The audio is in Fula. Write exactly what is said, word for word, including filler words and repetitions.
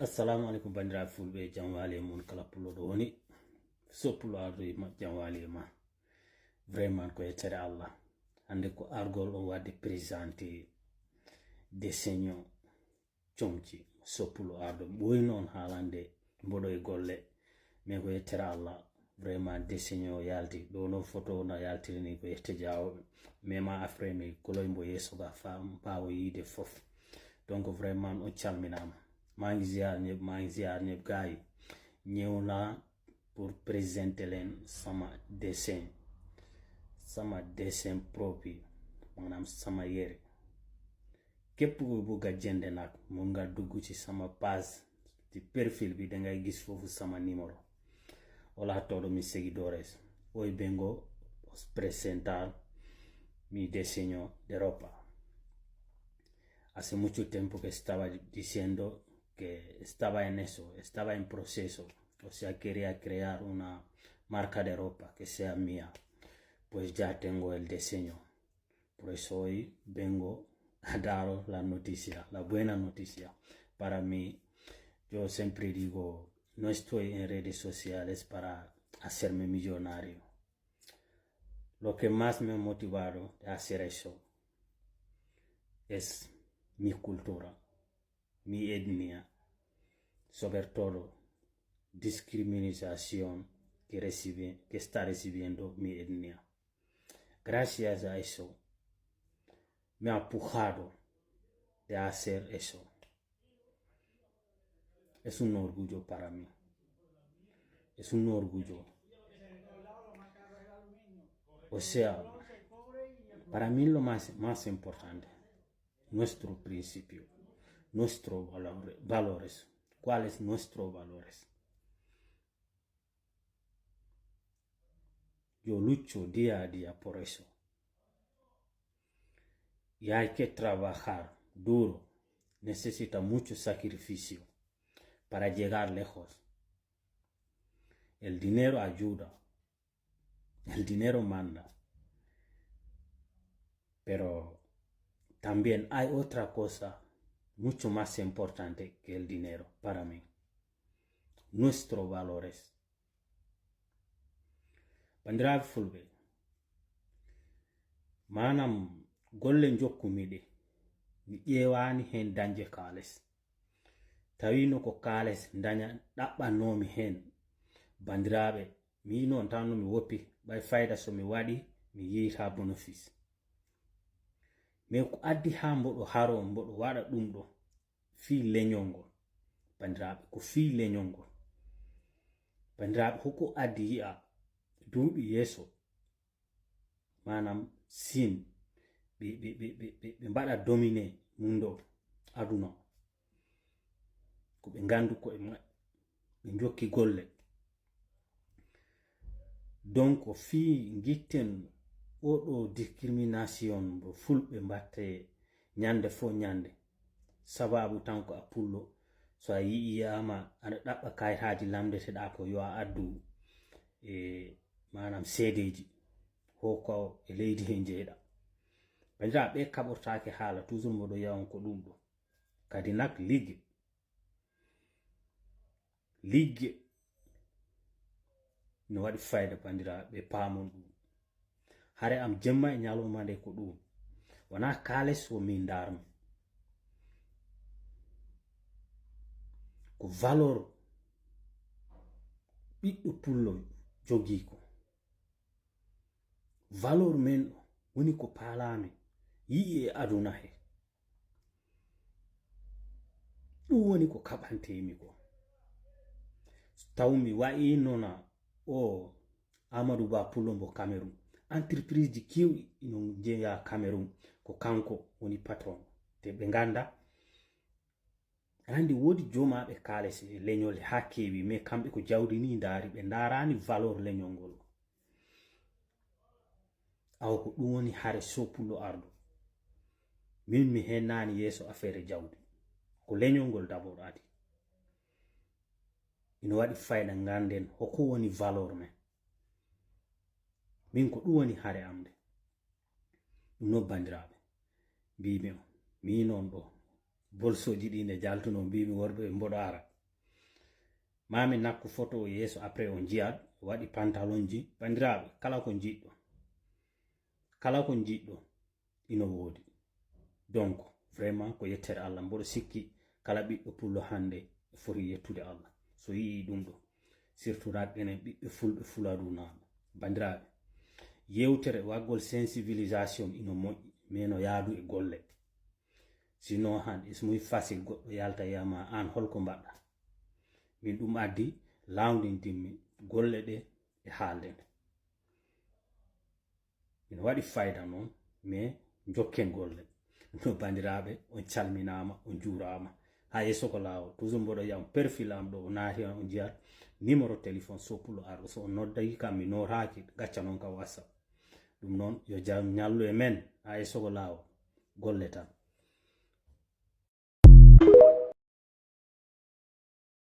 Assalamu aleykum, banndiraaɓe fulɓe, jam waali e mon kala pullo ɗo woni. So pullo ardoyi ma, jam waali e ma. Vraiment ko yettere Allah. Hannde ko argol ɗon waɗde présenté Desenho Comci. So pullo ardo ɓooyi noon haalande mboɗo e golle. Mais ko yettere Allah. Vraiment Desenho yalti. Ɗo no photo na yaltiri ni ko yette jaawoɓe. Mais ma après mi koloy mbo yeeso ga fa ɓaawo yiide fof. Donc vraiment on calminaama. Maa ngi ziar ñëpp, maa ngi ziar ñëpp gars yi. Ñëw naa pour présenter leen sama dessin. Sama dessin propre, maanaam sama yére. Képp ku bugg a jënd nag, mun nga dugg ci sama page, ci profil bi, da ngay gis foofu sama numéro. Hola a todos mis seguidores. Hoy vengo a presentar mi diseño de ropa. Hace mucho tiempo que estaba diciendo que estaba en eso, estaba en proceso. O sea, quería crear una marca de ropa que sea mía. Pues ya tengo el diseño. Por eso hoy vengo a daros la noticia, la buena noticia. Para mí, yo siempre digo, no estoy en redes sociales para hacerme millonario. Lo que más me ha motivado de hacer eso es mi cultura, mi etnia, sobre todo discriminación que recibe, que está recibiendo mi etnia. Gracias a eso, me ha empujado de hacer eso. Es un orgullo para mí. Es un orgullo. O sea, para mí lo más, más importante, nuestro principio, nuestros valor-, valores. ¿Cuáles nuestros valores? Yo lucho día a día por eso. Y hay que trabajar duro. Necesita mucho sacrificio para llegar lejos. El dinero ayuda. El dinero manda. Pero también hay otra cosa mucho más importante que el dinero para mí. Nuestros valores. Banndiraaɓe fulɓe, maanaam golle njokkumi ɗe, mi ƴeewaani heen dañde kaalis. Tawiino ko kaalis daña ɗaɓɓannoomi heen. Banndiraaɓe, mi yi'i noon tan no mi woppi, ɓay fayda so mi waɗi, mi yiyta bénéfice. Mais ko addi haa mboɗo haroo, mboɗo waɗa ɗum ɗo, fii leñol ngol. Banndiraaɓe, ko fii leñol ngol. Banndiraaɓe, hoko addi yi'a duuɓi yeeso, maanaam Siin, ɓe, ɓe, ɓe, ɓe, ɓe, ɓe mbaɗa dominer mundo aduna. Ko ɓe nganndu koye maɓɓe, ɓe njokki golle. Donc, fii ngitten oɗo discrimination mbo fulɓe mbatte ñande fo ñande. Sababu tan ko a pullo, so a yi'ama aɗa ɗaɓɓa kayitaaji lamndeteɗaa ko yo a addu e maanaam seedeeji, hoko e leydi he njeyɗa. Banndiraaɓe, ɓe kaɓortaake haala, toujours mboɗo yawan ko ɗum ɗo. Kadi nak ligge, ligge no waɗi fayda, banndiraaɓe, paamon ɗum. Hare am jemma e ñalawma nde ko ɗum. Wonaa kaalis wo min ndaarmi. Ko valeur ɓiɗɗo pullo jogii ko. Valeur men ɗo woni ko paalaami, yi'i e aduna he. Ɗum woni ko kaɓantemi ko. Taw mi wa'i nona o Amadou Ba Pullo mbo Cameroun. Entreprise ji kewɗi ino njeya Cameroun, ko kanko woni patron. Te ɓe ngannda, aɗa anndi woodi joomaaɓe kaalis e leñol haa keewi, mais kamɓe ko jawdi ni ndaari, ɓe ndaaraani valeur leñol ngol. Awa ko ɗum woni hare so pullo ardo. Min mi hennaani yeeso affaire jawdi. Ko leñol ngol d'abord adi. Ina waɗi fayda ngannden hoko woni valeur men. Min ko ɗum woni hare am nde. Ɗum noon banndiraaɓe, mbiymi on, mi noon ɗo, Bolsoji ɗi ne jaltuno, mbimi worɓe ɓe mboɗo ara. Mami nakku photo o yeeso, après on jiyaɗ waɗi pantalonji. Bandiraɓe, kala ko jiɗɗo, kala ko jiɗɗo ino woodi. Donc vraiment ko yettere Allah. Mboɗo sikki kala ɓiɗɗo pullo hannde e foti yettude Allah so yii ɗum ɗo, surtout raɗɗenen ɓiɓɓe fulɓe, fuladunaɓe. Bandiraɓe, yewtere waggol sensibilisation ino moƴƴi, mais no yaadu e golle. Sinon han is muy facile goɗɗo yalta yama an holko mbaɗɗa. Min ɗum addi lawndindimmi golle ɗe e haalde nde. Ina waɗi fayda noon, mais jokken golle. No bandiraɓe, on calminama, on juurama. Ha yesso ko laawol. Toujours mboɗo yiya on perfil am ɗo, o naati on, on jiyat numéro téléphone so pullo arɗo. So on noddaki kam, mi notaaki, gacca noon ka WhatsApp. Ɗum noon yo jam ñallu e men. Ha yesso ko laawol. Golle tan.